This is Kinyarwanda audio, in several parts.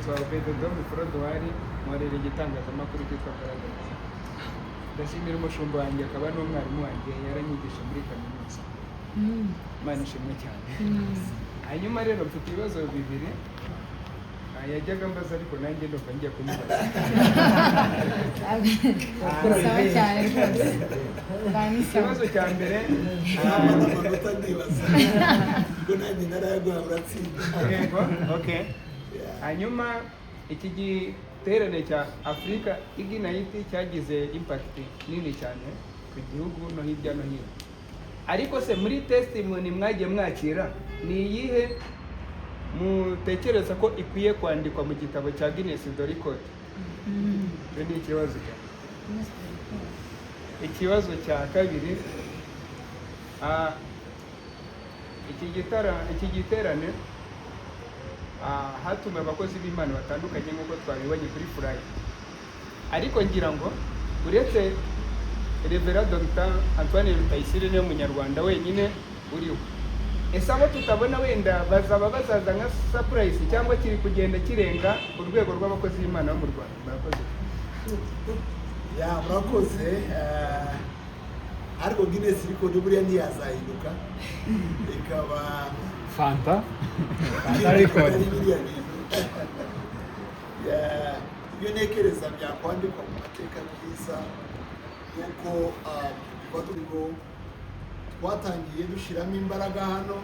Nitwa Obededomu Frodouard, nkorera igitangazamakuru cyitwa Garagaza. Ndashimira umushumba wanjye akaba n'umwarimu wanjye, yaranyigisha muri kaminuza. Imana ishimwe cyane. Hanyuma rero mfite ibibazo bibiri. Yajyaga mbaza, ariko nanjye ndumva ngiye kumubaza. Sawa cyane rwose. Ni sawa. Ikibazo cya mbere, Amanota ndibaza ubwo nanjye narayaguha, uratsinda. Yego, okay. Hanyuma iki giterane cya Africa Ignite cyagize impact nini cyane ku gihugu no hirya no hino, ariko se muri testimony mwagiye mwakira, ni iyihe mutekereza ko ikwiye kwandikwa mu gitabo cya Guinness de Record? Icyo ni ikibazo cya ikibazo cya kabiri, iki giterane, hatumiwe abakozi b'Imana batandukanye nk'uko twabibonye kuri flyer, ariko ngira ngo uretse Reverend Dr Antoine Rutayisire niwe munyarwanda wenyine uriho. Ese abo tutabona wenda bazaba bazaza nka surprise, cyangwa kiri kugenda kirenga urwego rw'abakozi b'Imana bo mu Rwanda? Murakoze. Ya, murakoze. Ariko Guinness Record buriya ntiyazahinduka ikaba Fanta Record? Ari biriya bintu. Ya, ibyo ntekereza byakwandikwa mu mateka byiza ni uko kuva turiho twatangiye dushyiramo imbaraga hano,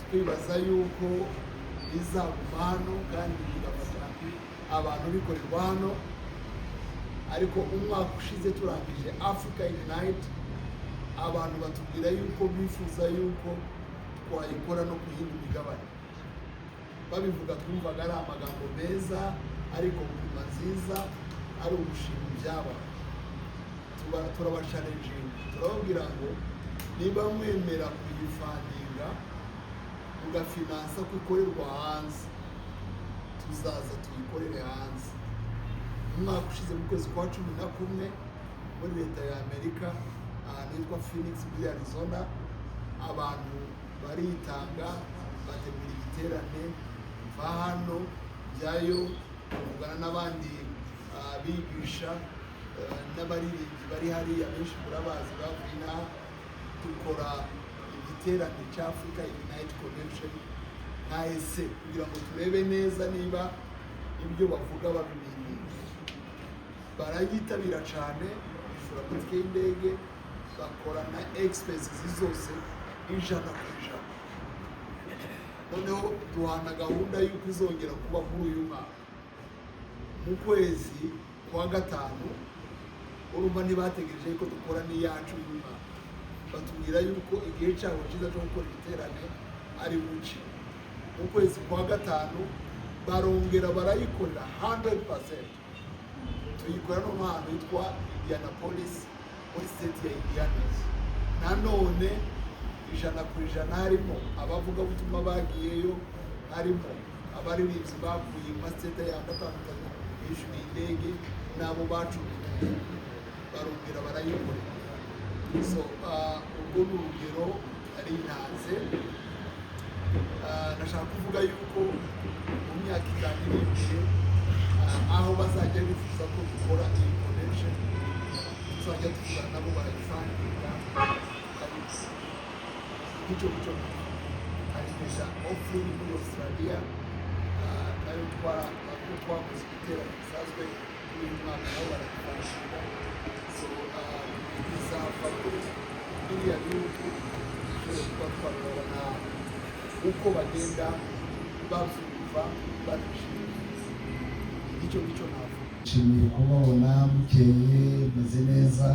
twibaza yuko bizaguma hano kandi bigafasha abantu bikorerwa hano. Ariko umwaka ushize turangije Africa Ignite, abantu batubwira yuko bifuza yuko twayikora no ku yindi migabane. Babivuga twumvaga ari amagambo meza, ariko mu nziza ari ugushima ibyabaye. Turabachallenginga, turababwira ngo niba mwemera kuyifundinga, mugafinansa ko ikorerwa hanze, tuzaza tuyikorere hanze. Umwaka ushize mu kwezi kwa 11 muri leta ya Amerika, ahantu hitwa Phoenix muri Arizona, abantu baritanga bategura igiterane. Va hano njyayo kuvugana n'abandi bigisha n'abaririmbyi bari hariya, benshi murabazi bavuye inaha. Dukora igiterane cya Africa Ignite Connection nka ese kugira ngo turebe neza niba ibyo bavuga babimenye. Barayitabira cyane, bishura amatike y'indege, bakora na expenses zose 100%. Noneho duhana gahunda y'uko izongera kuba muri uyu mwaka mu kwezi kwa gatanu. Urumva ntibategereje ko dukora n'iyacu uyu mwaka, batubwira yuko igihe cyabo cyiza cyo gukora igiterane ari buki mu kwezi kwa gatanu. Barongera barayikorera 100%. Tuyikora no ahantu hitwa Indianapolis muri state ya Indiana. Nanone 100%, harimo abavugabutumwa bagiyeyo, harimo abaririmbyi bavuye mu mastate yandi atandukanye, bishyuriye indege n'abo bacumbikiye, barongera barayikorera. So urwo ni urugero ari ntanze. Ndashaka kuvuga yuko mu myaka 5 iri imbere, aho bazajya bifuza ko dukora iyi connection, tuzajya tuvugana nabo barayifundinga. Nk'icyo ngicyo hari deja offering muri Australia, nayo twara nabwo twakoze igiterane gisanzwe muri uyu mwaka, nabo baradufasha. So bizava kuri biriya bihugu dushobora kuba twabibona uko bagenda babyumva, babishima. Icyo ngicyo navuga. Nshimiye kubabona mukeye, meze neza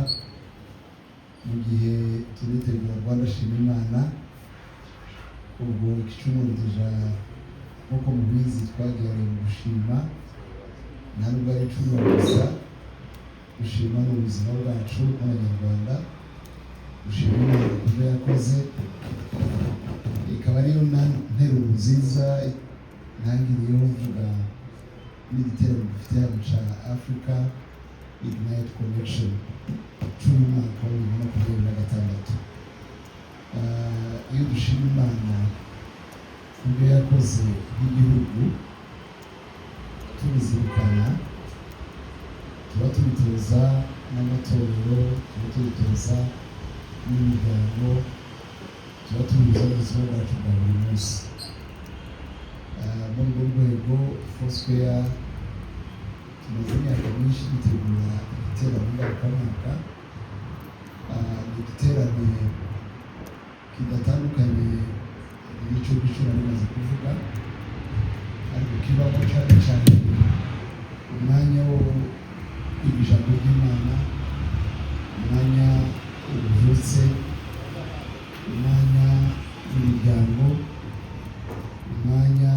mu gihe turitegura Rwanda Shima Imana. Ubwo iki cyumweru déjà, nk'uko mubizi, twagihariye mu gushima. Nta nubwo ari icyumweru gusa, gushima ni ubuzima bwacu nk'Abanyarwanda. Gushima Imana ku byo yakoze ikaba ariyo nteruro nziza ntangiriyeho mvuga n'igiterane dufite hano cya Africa Ignite Connection cy'uyu mwaka wa 2026. Iyo dushima Imana ku byo yakoze nk'igihugu. tubizirikana, tuba tubitoza n'amatorero, tuba tubitoza n'imiryango, tuba tubibuza mu buzima bwacu bwa buri munsi. Muri urwo rwego, Foursquare tumaze imyaka myinshi dutegura igiterane ngarukamwaka. Ni igiterane kidatandukanye n'icyo ngicyo nari maze kuvuga, ariko kibamo cyane cyane umwanya wo kwiga ijambo ry'Imana, umwanya w'ububyutse, umwanya w'imiryango, umwanya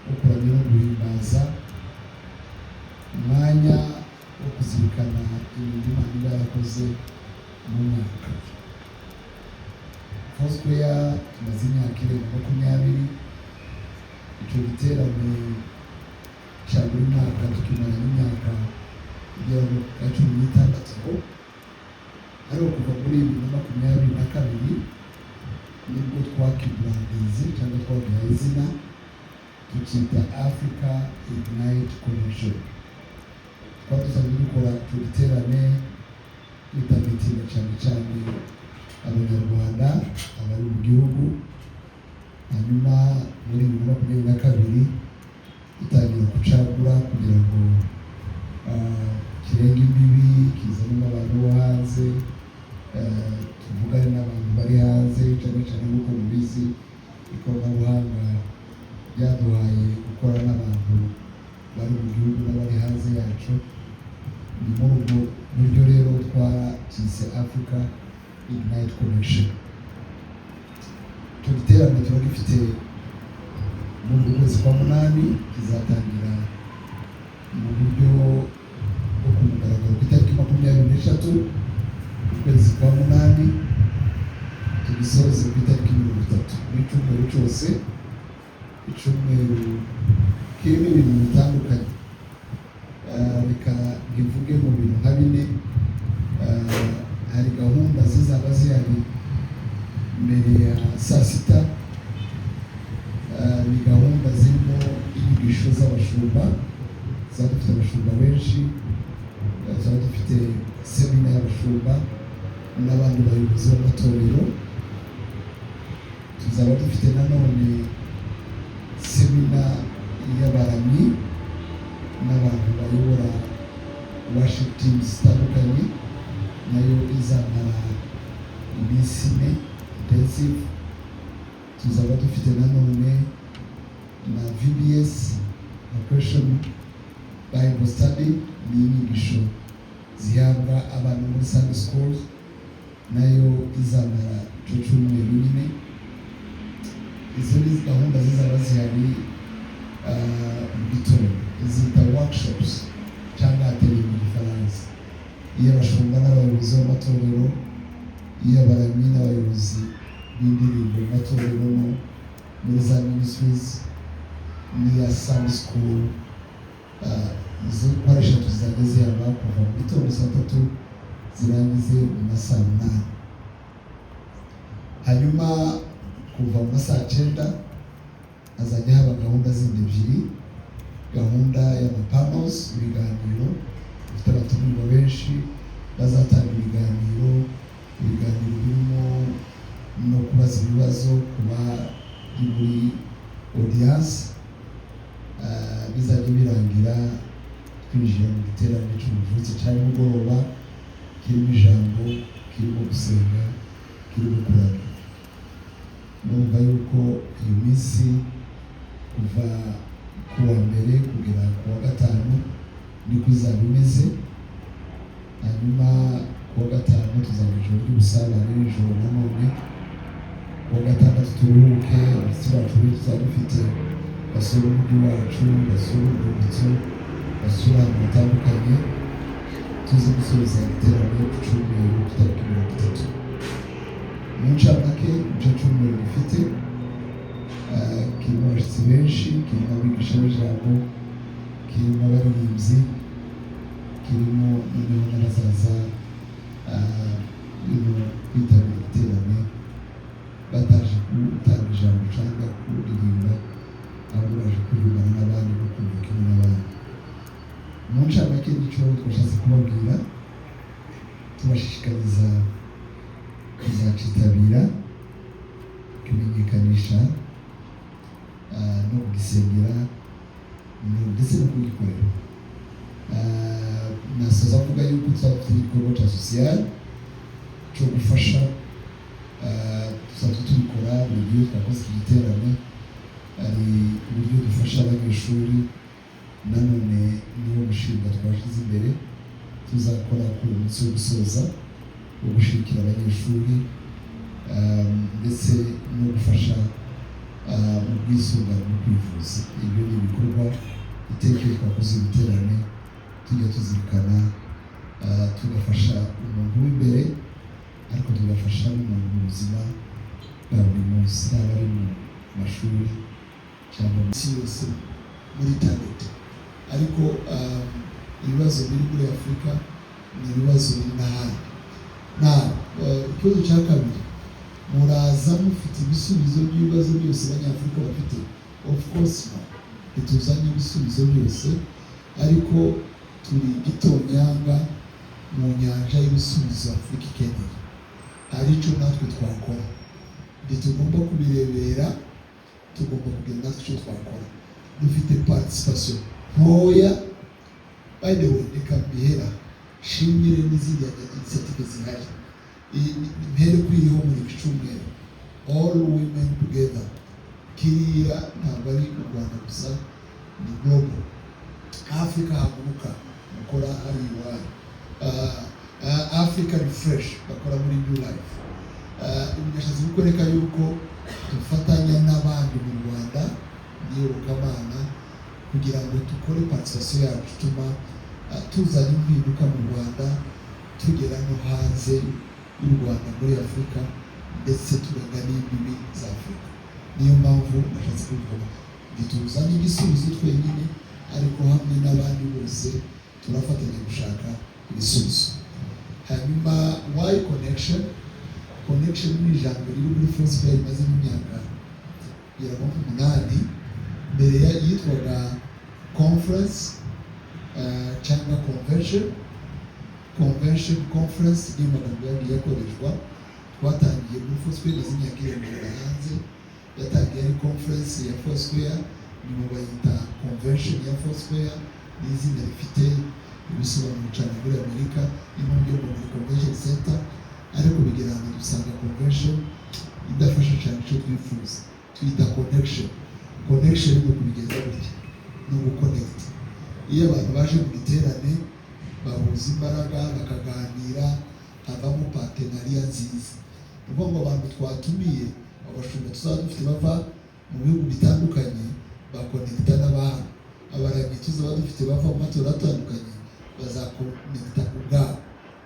wo kuramya no guhimbaza, umwanya wo kuzirikana ibintu Imana iba yarakoze mu mwaka. Foursquare tumaze imyaka irenga 20. Icyo giterane cya buri mwaka tukimaranye imyaka igera muri 16, ariko kuva muri 2022 nibwo twakibrandinze cyangwa twagihaye izina, tukita Africa Ignite Connection. Twari dusanzwe dukora icyo giterane twitabiriye cyane cyane Abanyarwanda abari mu gihugu, hanyuma muri 2022 dutangira kucagura kugira ngo kirenge imbibi, kizanemo abantu bo hanze, tuvugane n'abantu bari hanze, cyane cyane nk'uko mubizi ikoranabuhanga ryaduhaye gukora n'abantu bari mu gihugu n'abari hanze yacu. Ni muri ubwo buryo rero twakise Africa Ignite Connection. Icyo giterane tuba gifite muri uku kwezi kwa munani, kizatangira mu buryo bwo ku mugaragaro ku itariki 23 ukwezi kwa munani, tugisoze ku itariki 30. N'icyumweru cyose, icyumweru kirimo ibintu bitandukanye. Reka ngivuge mu bintu nka bine. Hari gahunda zizaba zihari mbere ya saa sita. Ni gahunda zirimo inyigisho z'abashumba, tuzaba dufite abashumba benshi, tuzaba dufite semina y'abashumba n'abandi bayobozi b'amatorero. Tuzaba dufite nanone semina y'abaramyi n'abantu bayobora worship teams zitandukanye, nayo izamara iminsi 4 intensive. Tuzaba dufite nanone na VBS, Vacation Bible Study, ni inyigisho zihabwa abana muri Sunday schools, nayo izamara icyo cyumweru nyine. Izo ni gahunda zizaba zihari mu gitondo, zita workshops cyangwa atelier mu Gifaransa, iy'abashumba n'abayobozi b'amatorero, iy'abaramyi n'abayobozi b'indirimbo mu matorero no muri za ministries, n'iya Sunday school. Izo uko ari eshatu zizajya zihaba kuva mu gitondo saa 3 zirangize mu ma saa 8. Hanyuma kuva mu ma saa 9 hazajya haba gahunda zindi ebyiri: gahunda y'amapanels, ibiganiro bifite abatumirwa benshi bazatanga ibiganiro, ibiganiro birimo no kubaza ibibazo ku bari muri audience. Bizajya birangira twinjira mu giterane cy'ububyutse cya nimugoroba, kirimo ijambo, kirimo gusenga, kirimo kuramya. Numva yuko iyo minsi kuva ku wa mbere kugera ku wa gatanu niko izaba imeze. Hanyuma ku wa gatanu tuzagira ijoro ry'ubusabane nijoro, nanone ku wa gatandatu turuhuke. Abashyitsi bacu benshi tuzaba dufite basura umujyi wacu, basura urwibutso, basura ahantu hatandukanye, tuze gusoza iteraniro ku cyumweru ku itariki 30. Mu ncamake, icyo cyumweru gifite kirimo abashyitsi benshi, kirimo abigisha b'ijambo, kirimo abaririmbyi, kirimo noneho n'abazaza kwitabira igiterane bataje gutanga ijambo cyangwa kuririmba, ahubwo baje kuririmbana n'abandi no kumva kimwe. kubabwira, tubashishikariza kuzacitabira, kumenyekanisha no kugisengera ndetse no kugikorera. Nasoza avuga yuko tuzaba dufite igikorwa cya social cyo gufasha. Dusanzwe tubikora buri gihe twakoze iki giterane. Hari uburyo dufasha abanyeshuri, nanone niwo mushinga twashyize imbere tuzakora kuri uyu munsi wo gusoza, wo gushyigikira abanyeshuri, ndetse no gufasha mu bwisungane mu kwivuza. Ibyo ni ibikorwa iteka iyo twakoze ibiterane tujya tuzirikana, tugafasha umuntu w'imbere, ariko tugafasha n'umuntu mu buzima bwa buri munsi, yaba ari mu mashuri cyangwa mu isi yose muri internet. Ariko ibibazo biri muri Afurika ni ibibazo biri n'ahandi. Na ikibazo cya kabiri, muraza mufite ibisubizo by'ibibazo byose Abanyafurika bafite? Of course no, ntituzanye ibisubizo byose, ariko turi igitonyanga mu nyanja y'ibisubizo Afurika ikeneye. Hari icyo natwe twakora. Ntitugomba kubirebera, tugomba kugira natwe icyo twakora. Dufite participation ntoya. By the way, reka mbihera nshimire n'izindi initiative zihari. Mpere kuri iriho muri iki cyumweru, All Women Together. Kiriya ntabwo ari u Rwanda gusa, ni global. Africa Haguruka mukora hari iwanyu, Africa Refresh bakora muri New Life. Ibi nashatse kukwereka yuko dufatanya n'abandi mu Rwanda n'iyobokamana kugira ngo dukore participation yacu ituma tuzana impinduka mu Rwanda, tugera no hanze y'u Rwanda muri Afurika, ndetse turenga n'imbibi za Afurika. Niyo mpamvu nashatse kubivuga, ntituzane igisubizo twenyine, ariko hamwe n'abandi bose turafatanya gushaka ibisubizo. Hanyuma, why connection? Connection ni ijambo riri muri Foursquare rimaze nk'imyaka igera nko ku 8. Mbere yitwaga conference cyangwa convention. Convention, conference niyo magambo yagiye akoreshwa. Twatangiye muri Foursquare, imaze imyaka irindwi hanze. Yatangiye ari conference ya Foursquare, nyuma bayita convention ya Foursquare. Ni izina rifite ibisobanuro cyane muri Amerika, ni nko muri convention center. Ariko bigera ahantu dusanga convention idafasha cyane icyo twifuza, tuyita connection. Connection ni ukubigenza gutya, ni uguconnect. Iyo abantu baje mu giterane bahuza imbaraga, bakaganira, havamo partenariat nziza. Ni ukuvuga ngo abantu twatumiye, abashumba tuzaba dufite bava mu bihugu bitandukanye, bakonekita n'abahano. Abaramyi tuzaba dufite bava mu matorero atandukanye bazakonekita ubwabo.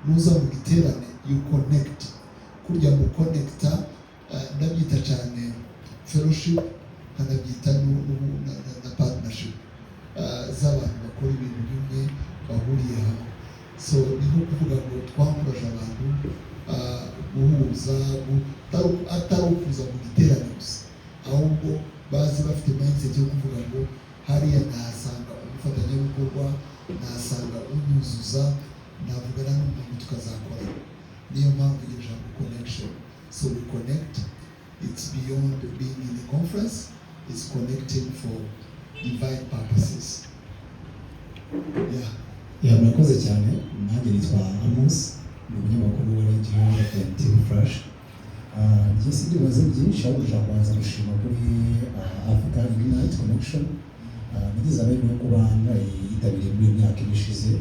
Nuza mu giterane, you connect. Kurya mu connecta, ndabyita cyane fellowship, nkanabyita na partnership z'abantu bakora ibintu bimwe bahuriye hamwe. So ni nko kuvuga ngo twankuraje abantu guhuza, atari ukuza mu giterane gusa, ahubwo bazi bafite mindset yo kuvuga ngo hariya nahasanga umufatanyabikorwa, nahasanga unyuzuza, navugana n'umuntu tukazakorana. Niyo mpamvu iryo jambo connection. So we connect. It's beyond being in a conference, it's connecting for divine purposes, yeah. Yeah, murakoze cyane. Nanjye nitwa Amos, ni umunyamakuru wa radio FM TV Flash. Njye sindibaze byinshi, ahubwo ndashaka kubanza gushima kuri Africa Unite Connection. Nagize amahirwe yo kuba nayitabiriye muri iyi myaka ine ishize.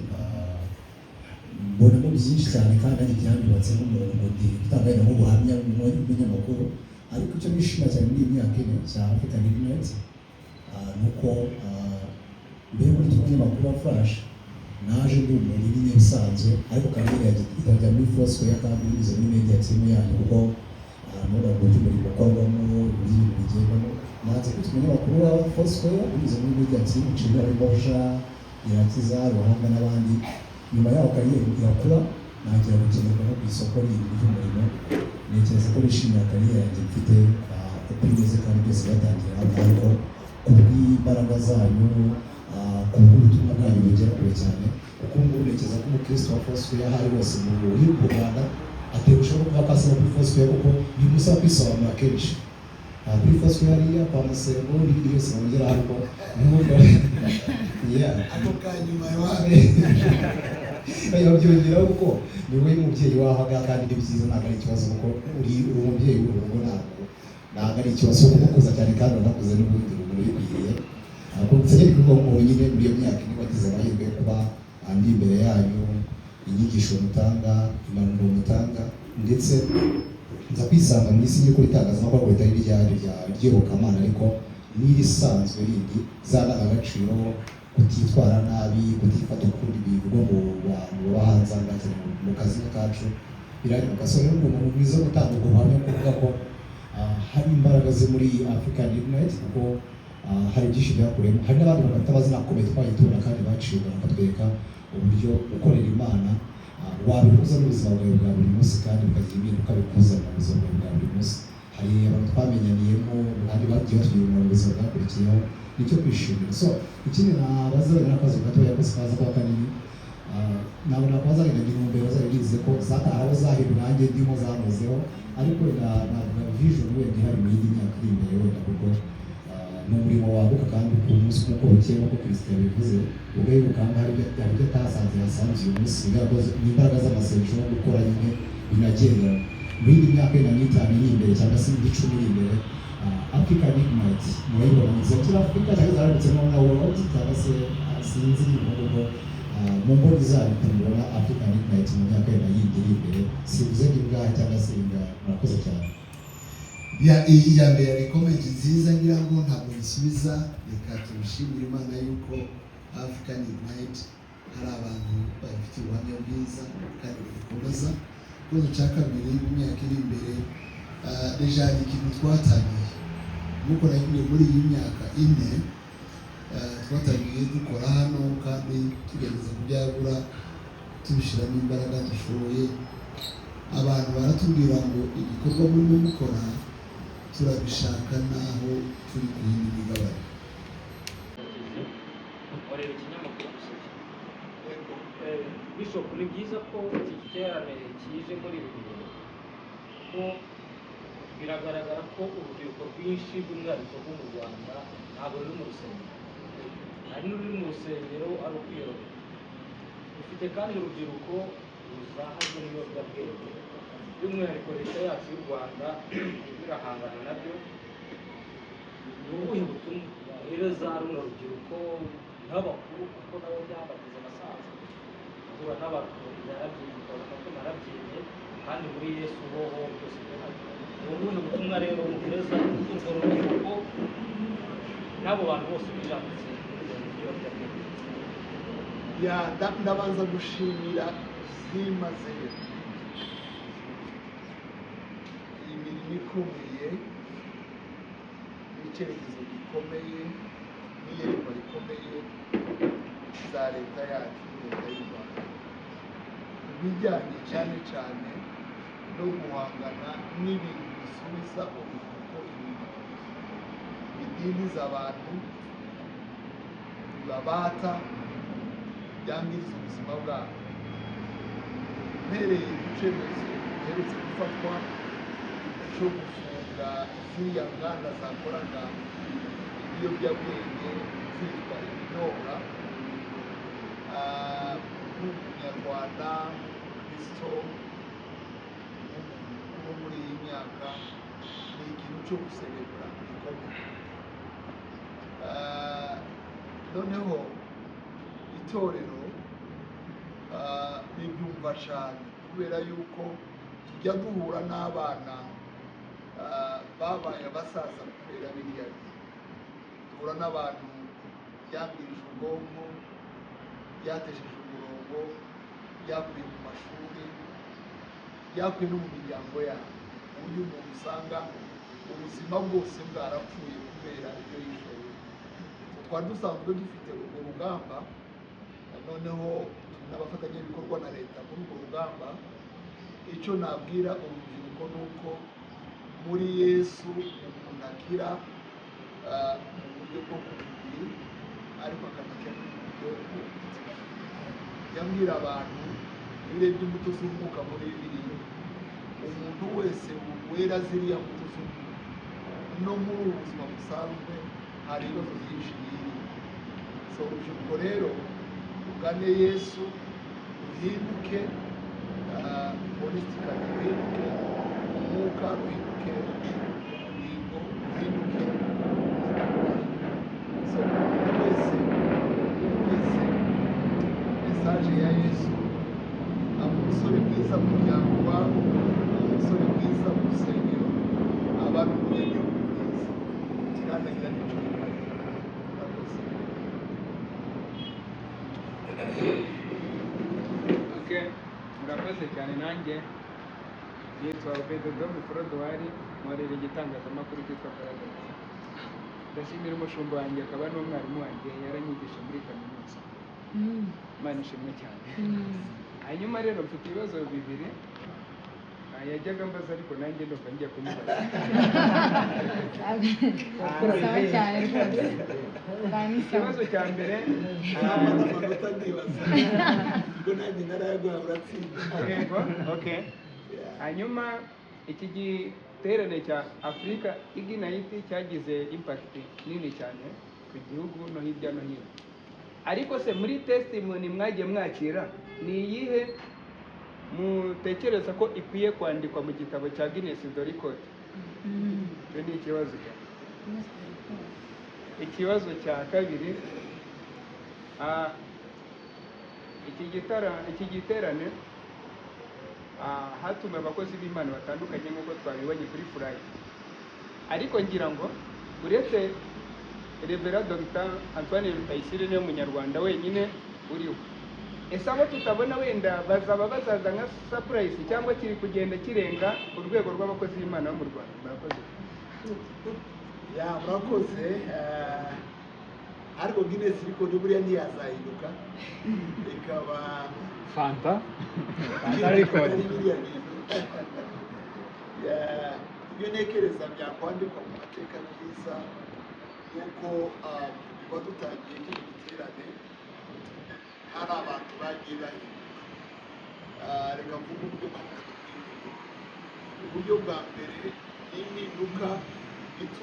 Mbonamo byinshi cyane kandi nanjye byanyubatse nk'umuntu, ngo ndi gutanga wenda nk'ubuhamya nk'umunyamakuru. Ariko icyo nishima cyane muri iyi myaka 4 cya Africa Unite ni uko mbere muri umunyamakuru wa Flash naje ndi umuntu nyine usanzwe, ariko carrière yanjye ikajya muri Foursquare kandi binyuze muri media team yanyu, kuko mubona uburyo umurimo ukorwamo, uburyo ibintu bigendamo. Nanze kwitwa umunyamakuru wa Foursquare binyuze muri media team, nshimira Boja, Irakiza, Ruhanga n'abandi. Nyuma yaho carrière irakura, ntangira gukenerwa no ku isoko rindi ry'umurimo. Ntekereza ko nishimira carrière yanjye mfite uko imeze, kandi byose byatangiye hano, ariko ku bw'imbaraga zanyu. Ku buryo ubutumwa bwanyu bugera kure cyane, kuko ubu ngubu ntekereza ko umukristo wa Foursquare aho ari hose mu Rwanda atewe ishema no kuvuga ko asaba kuri Foursquare, kuko bimusaba kwisobanura kenshi. Kuri Foursquare hariya kwa Masengo n'ibindi byose bongera, ariko nk'uko, yeah. Ako kanyuma wawe. Babyongeraho kuko ni wowe mubyeyi waho ngaha, kandi ni byiza, ntabwo ari ikibazo kuko uri umubyeyi w'uru rugo, ntabwo ari ikibazo kugukuza cyane, kandi wanakuze n'ubundi umuntu ubikwiriye. Ntabwo nsabye bikorwa nk'umuntu nyine muri iyo myaka 4 wagize amahirwe yo kuba andi imbere yanyu, inyigisho mutanga, impanuro mutanga, ndetse nza kwisanga mu isi y'ukuri itangazamakuru ritari rya ry'iyobokamana ariko n'irisanzwe rindi, za ndangagaciro, kutitwara nabi, kutifata ukundi bivugwa mu bantu baba hanze aha ngaha cyane mu kazi kacu biranyuka. So rero ni umuntu mwiza wo gutanga ubwo buhamya, kuvuga ko hari imbaraga ze muri African Ignite, kuko hari byinshi byakuremo. Hari n'abandi bantu bafite amazina akomeye twagiye tubona kandi baciye bakatwereka uburyo gukorera Imana wabihuza n'ubuzima bwawe bwa buri munsi, kandi bikagira impinduka bikuzanira mu buzima bwawe bwa buri munsi. Hari abantu twamenyaniyemo kandi bagiye batugira umumaro mu buzima bwakurikiyeho, nicyo kwishimira. So ikindi nabaza wenda n'akazi gatoya ko sikaza kuba kanini. Ntabwo nakubaza wenda ngo intumbero zayo bize ko hari abo zahinduye, nanjye ndimo zamuzeho, ariko wenda navuga vision wenda ihari mu yindi myaka iri imbere wenda, kuko ni umurimo waguka kandi ku munsi nk'uko bukeye, nk'uko Christian yabivuze, ubwo yirukanga hari ibyo atasanze yasanze uyu munsi, ni imbaraga z'amasengesho no gukora nyine binagendera. Mu yindi myaka wenda nk'itanu iri imbere cyangwa se indi 10 iri imbere, African Ignite murayibona mu nzira kuri Afurika cyangwa zarabitsemo na world cyangwa se sinzi nyine ubwo mu mboni zanyu mubona African Ignite mu myaka wenda yindi iri imbere, sivuze ngo ingahe cyangwa se ingahe. Murakoze cyane. Ya, iyi ya mbere yari comment nziza, ngira ngo ntabwo bisubiza. Reka tubishimire Imana yuko African Ignite hari abantu babifitiye ubuhamya bwiza kandi babikomeza. Ikibazo cya kabiri, mu myaka iri imbere, déjà hari ikintu twatangiye. Nk'uko nagiye muri iyi myaka 4, twatangiye dukora hano kandi tugerageza kubyagura, tubishyiramo imbaraga dushoboye. Abantu baratubwira ngo igikorwa murimo mukora turabishaka naho turi ku yindi migabane. Nkorera ikinyamakuru Umuseke. Bishop, ni byiza ko iki giterane kije muri ibi bihe, kuko biragaragara ko urubyiruko rwinshi, by'umwihariko rwo mu Rwanda, ntabwo ruri mu rusengero, hari n'ururi mu rusengero ari ukwiyorohera. Dufite kandi urubyiruko ruzahajwe n'ibiyobyabwenge, by'umwihariko leta yacu y'u Rwanda irimo irahangana nabyo. Ni ubuhe butumwa wahereza runo rubyiruko n'abakuru, kuko nabo byabagize abasaza, guhura n'abantu yarabyimbye, ukabona ko narabyimbye, kandi muri Yesu hoho byose birahari? Ni ubuhe butumwa rero muhereza urwo rubyiruko n'abo bantu bose bijanditse mu biyobyabwenge? Ya, ndabanza gushimira byimazeyo iyi mirimo ikomeye n'icyerekezo gikomeye n'iyerekwa rikomeye za leta yacu, leta y'u Rwanda, ku bijyanye cyane cyane no guhangana n'ibintu bisubiza urubyiruko inyuma, bidindiza abantu, bibabata, byangiriza ubuzima bwabo. Mpereye ku cyemezo giherutse gufatwa cyo gufunga ziriya nganda zakoraga ibiyobyabwenge zitwa ibinyobwa, nk'umunyarwanda, nk'umukristo, nk'umuntu mukuru muri iyi myaka, ni ikintu cyo guserebura gikomeye. Noneho itorero ribyumva cyane kubera yuko tujya duhura n'abana babaye abasaza kubera biriya bihe. Duhura n'abantu byangirije ubwonko, byatesheje umurongo, byakuye mu mashuri, byakuye no mu miryango yabo, ku buryo umuntu usanga ubuzima bwose bwarapfuye kubera ibyo yishoye. Twari dusanzwe dufite urwo rugamba, noneho turi n'abafatanyabikorwa na leta muri urwo rugamba. Icyo nabwira urubyiruko ni uko muri Yesu umuntu akira mu buryo bwo ku mubiri, ariko akanakira no mu ibyo mu mutima. Yambwira abantu, iyo urebye imbuto z'umwuka muri Bibiliya, umuntu wese wera ziriya mbuto z'umwuka, no muri ubu buzima busanzwe hari ibibazo byinshi yirinda. So urubyiruko rero, ugane Yesu, uhinduke holistically, uhinduke mu mwuka, uhinduke mu bugingo, uhinduke mu mubiri. So umuntu wese message ya Yesu, aba umusore mwiza mu muryango wabo, aba umusore mwiza mu rusengero, aba ari umunyagihugu mwiza. Kirandagira n'icyo bimaze. Murakoze. Okay, murakoze cyane. Nanjye nitwa Obedodomu Frodowari, nkorera igitangazamakuru cyitwa Paradox. Ndashimira umushumba wanjye akaba n'umwarimu wanjye, yaranyigisha muri kaminuza. Imana ishimwe cyane. Hanyuma rero mfite ibibazo bibiri. Yajyaga mbaza, ariko nanjye ndumva ngiye kumubaza. Sawa cyane rwose. Ni sawa. Ikibazo cya mbere, Amanota ndibaza ubwo nanjye narayaguha, uratsinda. Yego, okay. Hanyuma iki giterane cya Afurika Ignite cyagize impact nini cyane ku gihugu no hirya no hino, ariko se muri testimony mwagiye mwakira, ni iyihe mutekereza ko ikwiye kwandikwa mu gitabo cya Guinness de Record? Icyo ni ikibazo cyane. Ikibazo cya kabiri, iki giterane hatumiwe abakozi b'Imana batandukanye nk'uko twabibonye kuri flyer, ariko ngira ngo uretse Reverend Dr Antoine Rutayisire niwe munyarwanda wenyine uriho. Ese abo tutabona wenda bazaba bazaza nka surprise, cyangwa kiri kugenda kirenga urwego rw'abakozi b'Imana bo mu Rwanda? Murakoze. Ya, murakoze. Ariko Guinness Record buriya ntiyazahinduka ikaba Fanta Fanta Record? Ari biriya bintu. Ya, ibyo ntekereza byakwandikwa mu mateka byiza ni uko kuva dutangiye kino giterane hari abantu bagiye bahinduka. Reka mvuge uburyo nka butatu bw'impinduka. Uburyo bwa mbere ni impinduka ituma